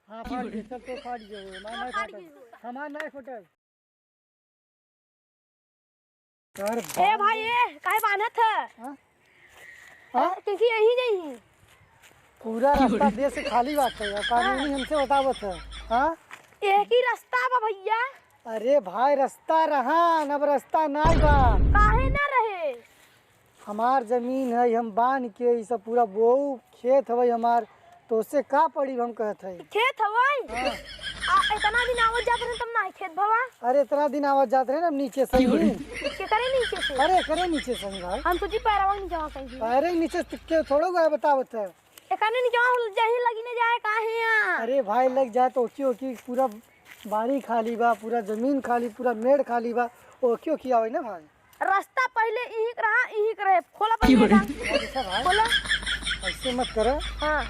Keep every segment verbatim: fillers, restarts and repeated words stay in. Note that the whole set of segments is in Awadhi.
हाँ, फाट गए, चल तो फाट गए, हमार हाँ, नहीं फाट फटे, गए। हमार नहीं फटे। यार ए भाई, ए, काहे बान्हत है? हाँ? हाँ? क्योंकि यही नहीं है। पूरा रास्ता देश से खाली बाटे यार, कानूनी हाँ। हमसे बतावत है। हाँ? एक ही रास्ता बा भैया। अरे भाई, रास्ता रहा, अब रास्ता नाई बा। काहे ना रहे? हमार जमीन है, हम बांध के, ई सब पूरा बोऊ खेत हवे हमार, तो उससे का पड़ी, हम कहत है। खेत हवे? हाँ। आ, इतना दिन आवत जात रहे, तब ना खेत भवा? अरे, इतना दिन आवत जात रहे ना, नीचे से ही। केकरे नीचे से? अरे, करे नीचे से ही भाई। हम सोची पैरवा नीचे से ही। अरे, नीचे से के थोड़ा गया बतावत है। एकने नीचे जहीं लगी ना जाए, काहे यहाँ? अरे भाई, लग जाए तो ओकी, ओकी पूरा बाड़ी खाली बा, पूरा जमीन खाली, पूरा मेड़ खाली बा, ओकी, ओकी आवे ना भाई। रास्ता पहिले इही के रहा, इही के रहे। खोला पहिले का। अच्छा भाई, खोला। ऐसे मत करो। हाँ।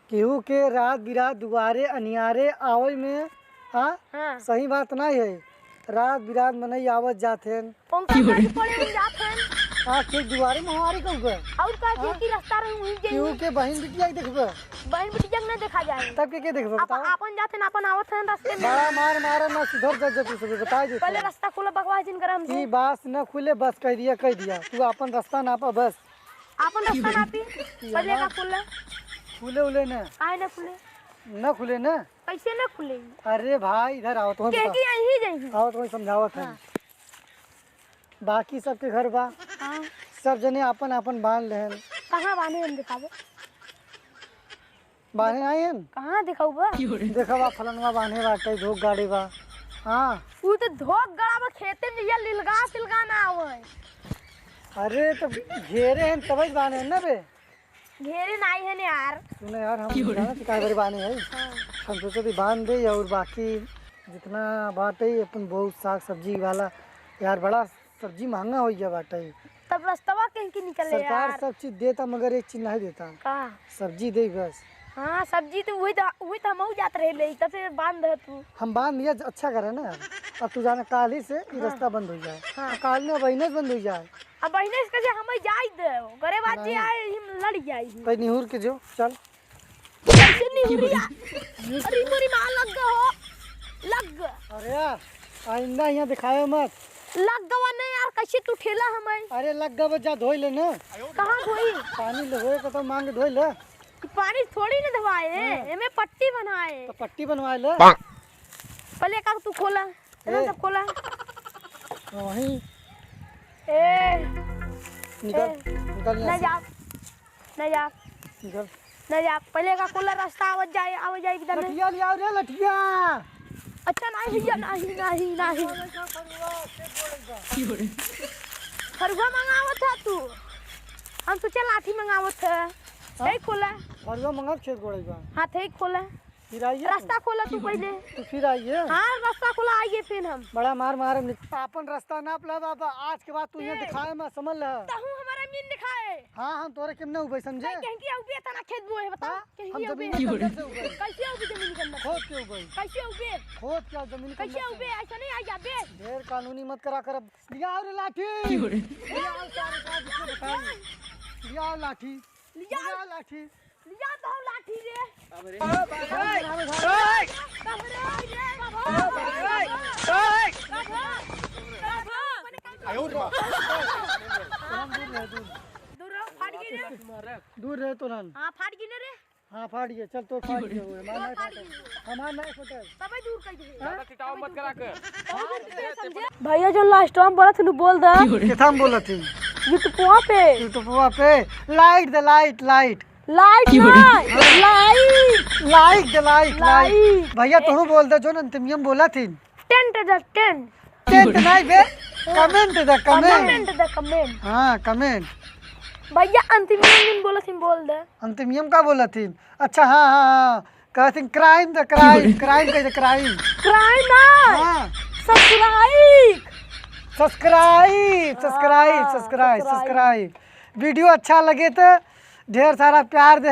केहू के रात बिरात दुआरे अनियारे आवे में, हाँ? हाँ। सही बात नहीं है। रात बिरात मनई आवत जात हैं। उनका की हो रे? पड़े उन जात हैं। हाँ, के दुआरे में हमारे कहू बे? और का हाँ? के की रास्ता रहे वहीं जाई। केहू के बहिन बिटिया के देखबे? बहिन बिटिया के ना देखा जाए। तब के, के देखबे आप बताओ? आपन जात हैं, आपन आवत हैं रास्ते में। बड़ा मार मारे ना, सुधर जा, जा तू सब बताई दे पहले तू। रास्ता खोला, बकवास जिन कर हमसे। ई बात न खुले, बस कह दिया, कह दिया। तू आपन रास्ता नापा बस। आपन रास्ता नापी, पहले का खुले? खुले उले न। काहे न खुले? न खुले न। कैसे न खुले? अरे भाई, इधर आओ, तुम्हें के बता-, की यहीं जाई। आओ, तुम्हें समझावत है। हाँ। बाकी सबके घर बा। हाँ। सब जने आपन आपन बांध लेहन। कहाँ बांधे हम दिखावे? बांधे नाई हन? कहाँ दिखाऊ बा? देखा बा, फलनवा बांधे बाटे, धोक गाड़े बा। हाँ। ऊ तो धोक गड़ा बा खेते में, या लिलगा सिलगा ना आवे। अरे, तो घेरे हन, तबे बांधे हन ना बे। घेरे नाई हन यार। सुने यार, हम जानत ही काहे बरे बांधे है। हाँ। हम सोचे भी बांध दे और बाकी जितना बाटे अपन बहुत साग सब्जी वाला यार, बड़ा सब्जी महंगा हो गया बाटे। तब रस्तवा कहीं के निकले सरकार यार। सब चीज देता मगर एक चीज नहीं देता। का? सब्जी दे बस। हाँ, सब्जी तो वही तो, वही तो हमहू जात रहे ले, तब से बांध दे तू। हम बांध दिया, अच्छा करे ना यार। अब तू जाने काल ही से ये हाँ। रास्ता बंद हो जाए। हाँ। काल में बहिने से बंद हो जाए। अब बहिने से कैसे हमें जाई दे, गरीब आदमी नहीं। आए, हम लड़ जाई। भाई निहुर के जो, चल। कैसे निहुरिया? अरे मोरी माँ लग गो हो, लग गो। अरे यार, आइंदा यहाँ दिखायो मत। लग गवा नहीं यार, कैसे तू ठेला हमें? अरे लग गवा, जा धोई ले ना। कहाँ धोई? पानी ले होए का तो मांग धोई ले। पानी थोड़ी ना धोआए, हाँ। एमे पट्टी बनाए। तो पट्टी बनवाए ले। पहले का तू खोला, ए। सब खोला। वहीं। ए। निकल, ए। निकल यहाँ ना से। जा। ना जा। निकल। ना जा। पहले का खुला रास्ता आवत जाए, आवत जाए एकदम। लठिया ले आओ रे, लठिया। अच्छा, नहीं भैया, नहीं, नहीं, नहीं। फरुआ मंगावत है तू। हम सोचे लाठी मंगावत है। हाँ? ठीक खोला। फरुआ मंगाओ, खेत गोड़े बा। हाँ, ठीक खोला। फिर आइए रास्ता तू। खोला तू पहले। तू फिर आइए। हाँ, रास्ता खोला, आइए फिर हम। बड़ा मार मार निक-, आपन रास्ता नाप ला बाबा, आज के बाद तू यहाँ ए, दिखाए मत, समझ ला। तहू हमारा मीन दिखाए। हाँ, हम तोरे केम ना उबे, समझे? कहीं, कहीं की उबे तना खेत बोए, बताओ। हाँ? कहीं हम की जमीन उबे। के अंदर से उबे। कैसे उबे जमीन के अंदर? खोद के उबे। कैसे उबे? खोद के जमीन के कैसे अंदर से। उबे? ऐसा नहीं आ जाबे। ढेर कानूनी मत करा कर। लियाओ रे लाठी। क्यों रे? लियाओ सारे का जिसको बताई। लियाओ लाठी। लियाओ। लियाओ लाठी। लिया दो लाठी रे। बाबा रे। बाबा रे। बाबा रे। दूर रहो, फाट गई रे। दूर रहे तो रहन। हाँ, फाट गई ना रे। हाँ, फाट गया। चल, तो फाट गया हुए। हमार नहीं फाटे। हमार नहीं फाटे। तबे दूर कर दे। हाँ? ज्यादा चिटावा मत करा कर। भैया, जो लास्ट टाइम बोला थी, बोल दा। किथा में बोला थी? YouTube पे। YouTube पे। लाइट दे, लाइट, लाइट। लाइट ना, लाइट। लाइट दे, लाइट, लाइट। लाइट। भैया, ए- तू बोल दे, जो अंतिमियम बोला थी। Tent the tent. टेंट नहीं बे, कमेंट द, कमेंट। कमेंट द, कमेंट। हाँ, कमेंट। भैया, अंतिमियम नहीं बोला थी, बोल दे। अंतिमियम का बोला थी? अच्छा, हाँ, हाँ, हाँ। कहती क्राइम द, क्राइम, क्राइम कह दे, क्राइम। क्राइम ना। हाँ। सब्सक्राइब। सब्सक्राइब, सब्सक्राइब, हाँ, सब्सक्राइब, सब्सक्राइब। सब्सक्राइब। वीडियो अच्छा लगे तो ढेर सारा प्यार दे।